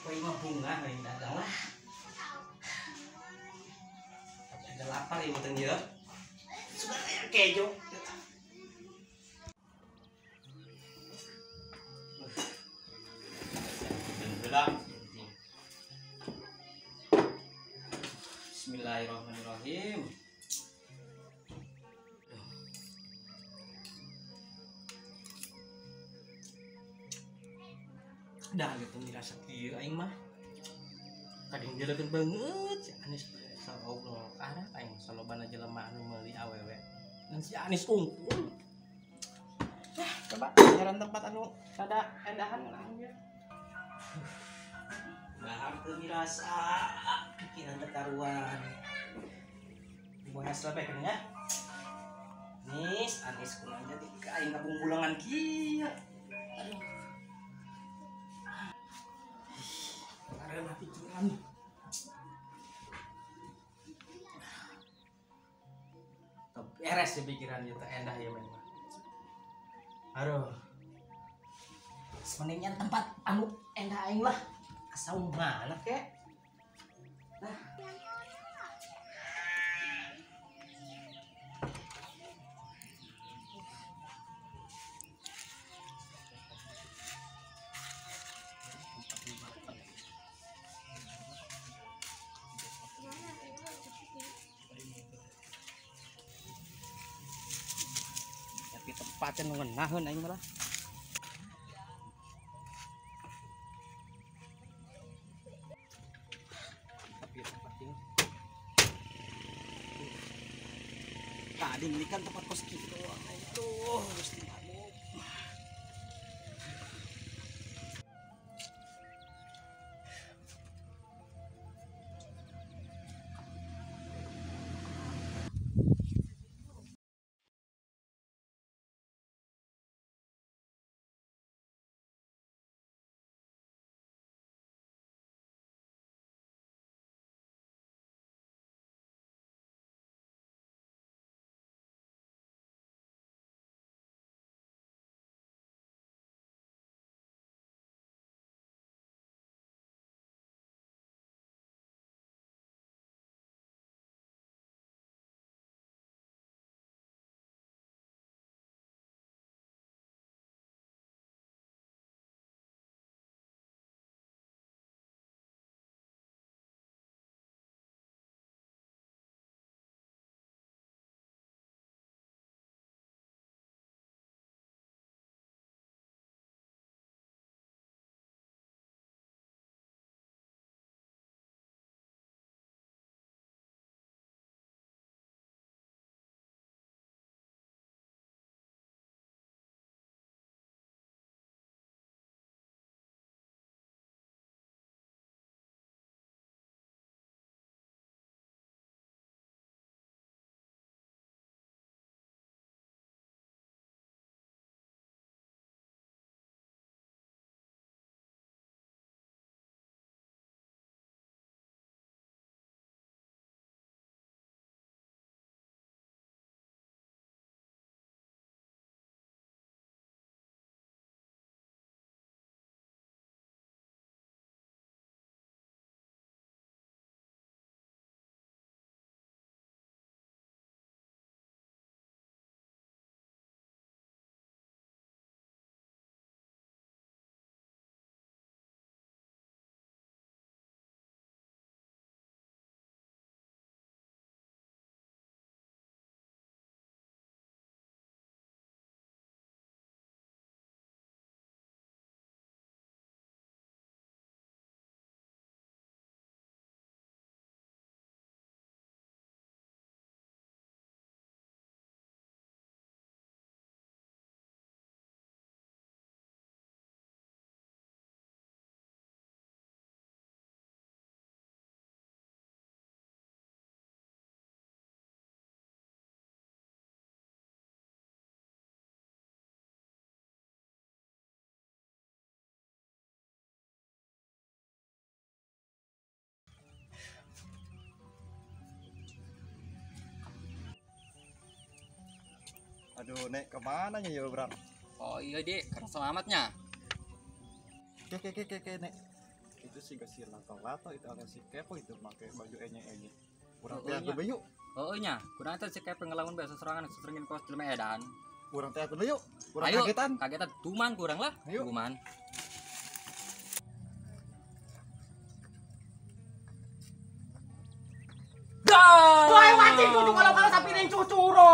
Koi mah bunga aing dagang lah. Tapi ada lapar ya meuteung ieu. Suka aya kejo. Bismillahirrahmanirrahim. Dah gitu dirasa kieu aing mah. Kadang jelekeun banget si Anis saobrol arah aing salobana jelema anu meuli awewe. Dan si Anis unggul. Yah, coba nyaran tempat anu rada endahan lah ya. Dahar teu dirasa pikiran teu karuan. Buaya selebek ya. Nis, Anis kunaon jadi ka aing kabungbulangan kieu. Aduh. Karena pikiran. Beres ya pikiran itu endah ya memang. Aduh. Mendingan tempat anu endah aing lah. Asal mana kek? Nah. Tapi tempatnya nu ngeunaheun aing mah. Tadi ini kan tempat kos gitu, itu Gusti Agung. Aduh, Nek, kemana ya, Bram? Oh iya, Dik, karena selamatnya. Oke, Nek. Itu sih gak si lato-lato itu ada si kepo itu pakai baju enye-enye. Urang teh atuh yuk. Heeh nya, kurang teh si kepo ngelamun bae seserangan seseringin kos jelema edan. Urang teh atuh yuk. Urang kagetan. Kagetan tuman kurang lah. Tuman. Woi wajib kudu kalau-kalau sapiring cucuro.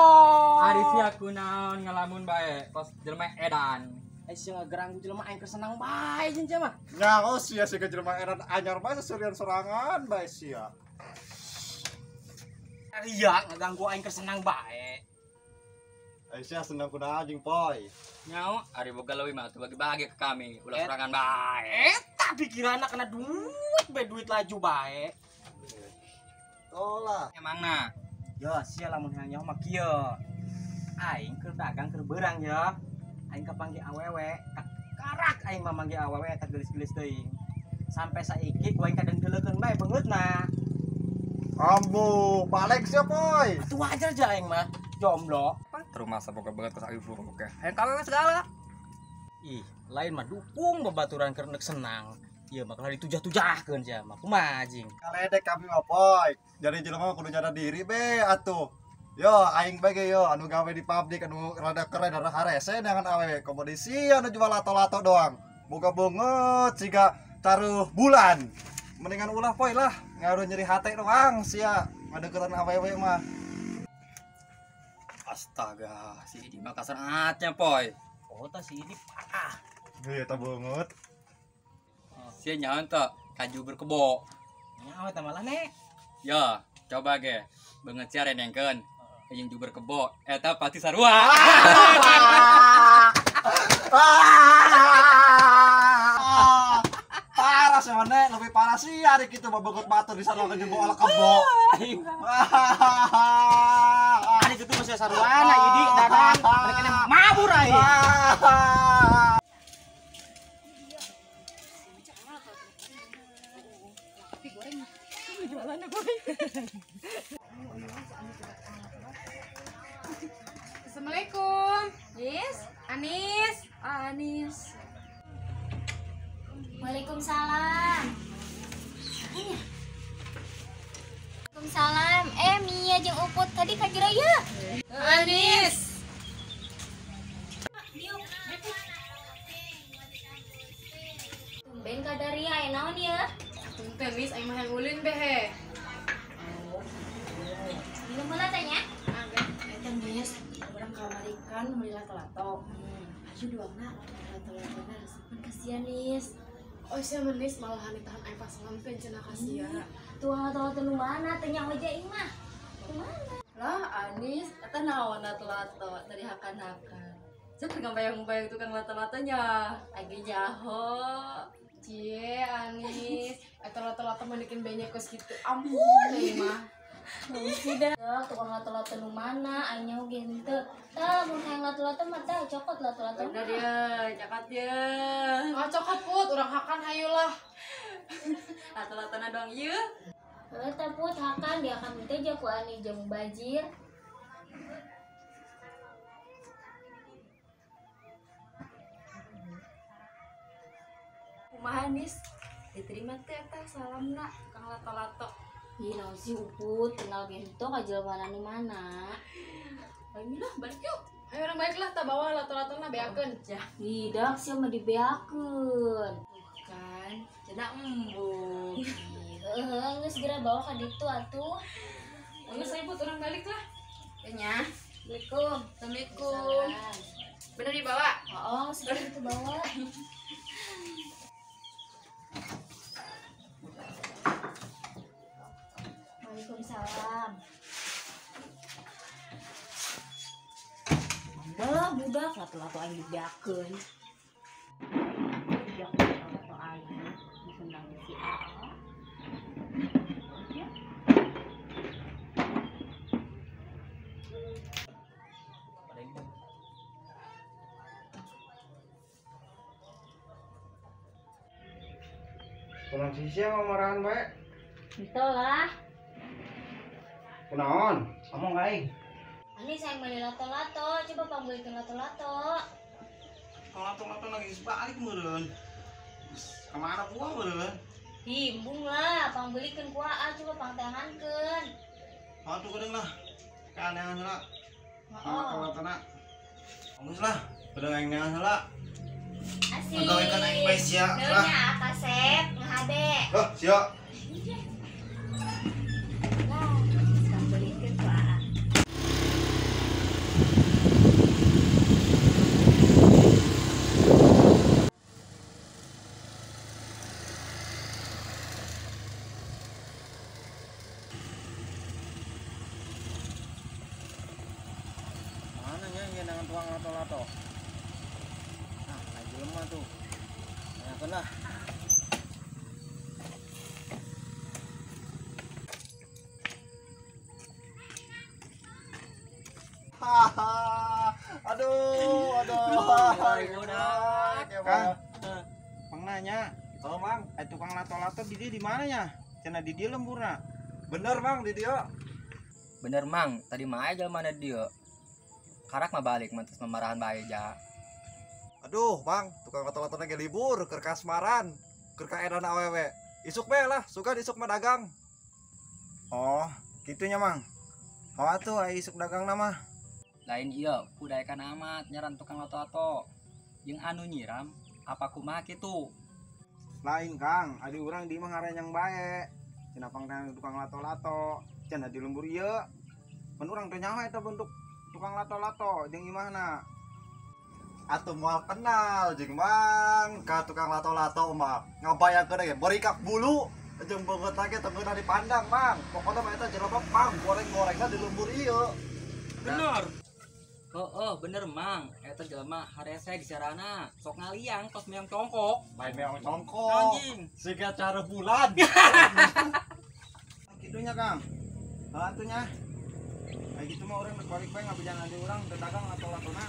Ari sia kunaon ngelamun bae kos jelema edan. Ai sia ngageranggu jelema aing kesenang bae jeung sia mah. Nyaho sia siga jelema edan anyar bae seserian sorangan bae sia. Ria ngaganggu aing kesenang bae. Ai sia senang kunaon jeung poy. Nyaho ari boga leuwih mah atuh bagi-bagi ke kami ulah sorangan bae. Eta pikiranna kana duit bae duit laju bae. Tolah. Emangna? Yo sia lamun hayang nyaho mah kieu. Aing keur dagang keur beurang ya. Aing kapanggih awewe, karak aing mah manggih awewe eta geulis-geulis teuing. Sampai saiki ku aing kadang-deulekeun bae beungeutna. Ambu, balik sia poy. Atuh wajar aja aing mah, jomblo. Rumah saboga banget kos aing buruk oke. Hayang kawewe segala. Ih, lain mah dukung babaturan keur neuk senang. Ieu mah kalah ditujah-tujahkeun sia mah. Kumaha anjing? Kaledek kami mah poy. Jadi jelema mah kudu nyadar diri be atuh. Yo aing bae ge yo anu gawe di pabrik anu rada keren rada harese dengan awewe komo di sia anu jual lato-lato doang. Boga beungeut siga taruh bulan. Mendingan ulah poy lah, ngaruh nyeri hate doang sia ngadeukeutan awewe mah. Astaga, si Idi mah kasar atnya poy. Oh tah si Idi parah. Heuh eta beungeut. Sia nyaho teu kaju berkebo. Nyaho eta malah nek. Yo, coba ge beungeut sia renengkeun. Jeung juber kebo eta pasti sarua. Parah sebenarnya lebih parah sih hari kitu babegot batur di sarua jeung bola kebo. Ari kitu mah saruana Idi dagang mereka mabur aing. Assalamualaikum. Nis, Anis, Anis. Waalaikumsalam. Waalaikumsalam. Mia jeung Uput tadi ka jero ieu. Anis. Tumben ka daria aya naon ieu? Punten Nis, aing mah hayang ulin behe. Minum heula teh nya. Eta Nis, urang kamari kan meuli lato-lato. Aju duangna lato-latona resepan kasihan Nis. Oh sia menis malahan ditahan aing pas ngampen cenah kasihan. Tuang lato-lato nu mana teh nya oja aing mah. Kumaha? Lah Anis, eta naon lato-lato tadi hakan-hakan. Saya tukang bayang-bayang tukang lato-latonya. Agi nyaho. Cie Anis, eta lato-lato manikin banyak kos gitu. Ampun aing mah. Sudah, tukang lato-lato nu mana aing nyaho ge henteu. Tah mun hayang lato-lato mah tah cokot lato-lato. Bener ya, cokot ya. Ah cokot Put, urang hakan hayu lah. Lato-latona doang ieu. Heuh tah Put hakan diakan teh ja ku Ani jeung bajir. Kumaha Nis? Diterima teh eta salamna tukang lato-lato. Ih, naon sih Uput, kenal ge henteu ka jelema nu mana. Ayo lah, balik yuk. Ayo urang balik lah, tah bawa lato-latona beakeun. Ih, dak sia mah dibeakeun. Kan, cenah embung. Heeh, geus segera bawa ka ditu atuh. Geus ayo Put, urang balik lah. Nya. Assalamualaikum. Assalamualaikum. Bener dibawa? Oh, segera itu bawa. Waalaikumsalam. Bah, budak lato-lato aing dibeakeun. Budak lato-lato aing disenang si A. Kunaon sih sia ngomarahan bae? Henteu lah. Kunaon? Ngomong ka aing. Ani sayang meuli lato-lato, coba panggilkeun lato-lato. Kalau lato-lato lagi geus balik meureun. Geus kamana buah meureun? Himbung lah, pangbelikeun ku Aa coba pangteangankeun. Atuh geuning lah. Kaneangan heula. Heeh. Lato-latona. Geus lah, geuning aing neangan heula. Asik. Gawekeun aing bae sia lah. Nya kasep ngahade. Loh, sia. Lah, pangbelikeun ku Aa. Mana nya ngenangan tukang lato-lato? Nah, lagi lemah tuh. Tanyakeun lah. Haha. Aduh, aduh. Kang, pang nanya, Oh, Mang. tukang lato-lato di dia di mana nya? Cenah di dia lemburna. Bener, Mang, di dia. Bener Mang, tadi mah aya jelema na dieu. Karak mah balik mah terus memarahan bae ja. Aduh, Mang, tukang lato-lato lagi libur keur kasmaran, keur kaedan awewe. Isuk bae lah, suka isuk mah dagang. Oh, kitunya Mang. Hawa tuh aya isuk dagang nama. Lain ieu kudaekan amat nyaran tukang lato-lato. Jeung anu nyiram apa kumaha kitu? Lain Kang, adi urang di mah ngarenyang bae. Cenah pangtangan tukang lato-lato, cenah di lembur ieu. Mun urang teh nyaho eta bentuk tukang lato-lato jeung imahna. Atuh moal kenal jeung Mang ka tukang lato-lato mah. Ngabayangkeun ge berikak bulu jeung beungeut lagi teu ngeunah dipandang, Mang. Pokona mah eta jelema pang goreng-gorengna di lembur ieu. Bener. Heeh, bener Mang. Eta jelema harese di sarana. Sok ngaliang tos meong congkok. Main meong congkok. Anjing. Siga cara bulan. Kitunya Kang. Heeh atuh nya. Kayak gitu mah urang balik bae ngabejaan adi urang teu dagang lato-latona.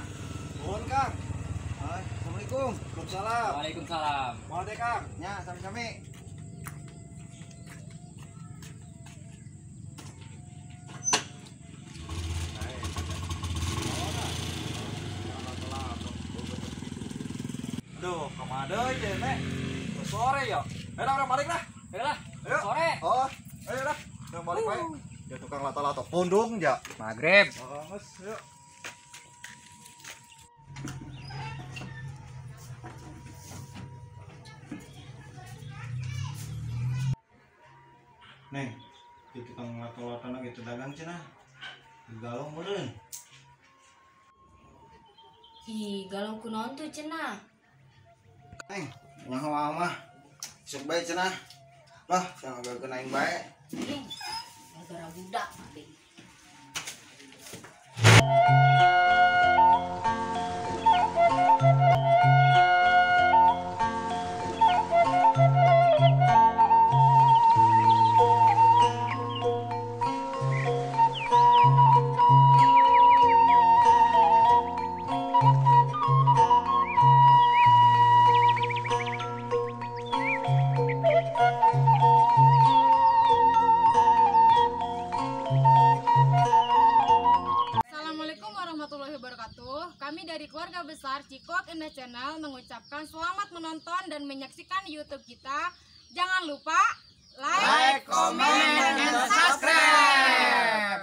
Nuhun, Kang. Heuh, Assalamualaikum. Waalaikumsalam. Waalaikumsalam. Moal deh, Kang. Nya, sami-sami. Duh, kemana deui teh, Nek? Udah sore ya. Ayo lah, orang balik lah. Ayo lah, Ayo. sore. Oh, ayo lah. Orang balik bae. Ya tukang lato-lato pundung ya. Maghrib. Oh, geus, yuk. Neng, di tukang lato-latona gitu dagang cenah. Galau meureun. Ih, galau kunaon tuh cenah. Neng, nyaho mah. Isuk bae cenah. Lah, jangan gageun aing bae. Ih, gara-gara budak mati. Assalamualaikum warahmatullahi wabarakatuh. Kami dari keluarga besar Cikoak Indah Channel mengucapkan selamat menonton dan menyaksikan YouTube kita. Jangan lupa like, komen, dan subscribe.